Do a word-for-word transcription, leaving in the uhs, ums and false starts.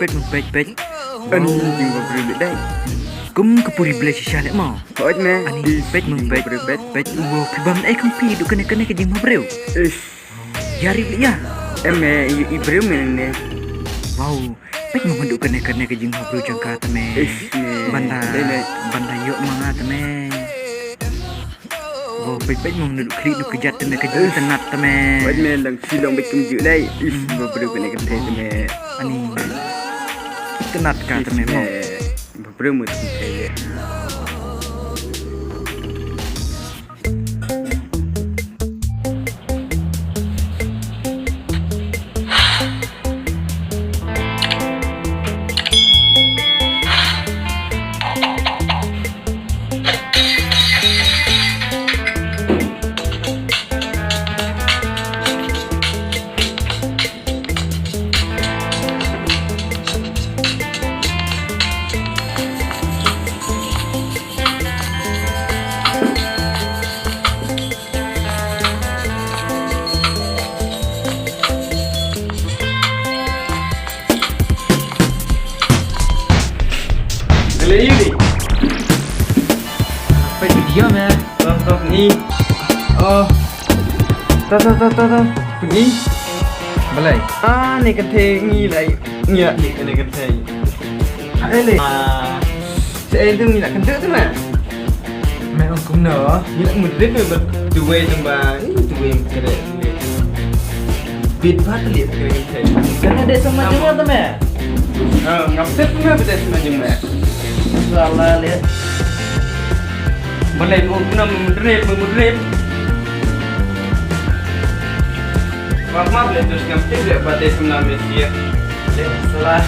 Peit mo, peit, peit. Ani jingbabriew leh dei. Kum ka puri Blei shisha leh mo. Hooid me. Ani peit mo, peit, peit, peit. Wow, phi bam ei kham phi haduh kane kane ka jingbabriew. Ish. Ïa ri leh ïa. Em me, i, i briew me ne. Wow. Peit mo haduh kane kane ka jingbabriew jong ka te me. Ish me. Ban da, dei me. Ban da ïoh ma nga te me. Wow, peit peit mo haduh khlieh haduh kjat te me, ka jingtynnat te me. Peit me, dang shi long beit kumjuh dei. Ish, babriew kane ka te me. Ani. Tynnat ka te me mo. Babriew mo te me. Gale ini. Apa dia me? Tok tok ni. Oh. Tok tok tok tok tok. Ni. Balai. Ah, ni kynthei ngi lai. Ngi ni kynthei. Hai le. Ah. Sa ei tu ngi la kynthei tu na. Me ong kumno? Ngi la mudrip me bad duwai tang ba. Ih, duwai me kere. Bit ba te liat kere kynthei. Kane dei sama jong me te me. Ah, ngam tip me ba dei sama jong me. Salah liat. Balai mo kumno mudrip, mudrip. Map map le, terus ngam tip le ba dei sama me sia. Liat salah.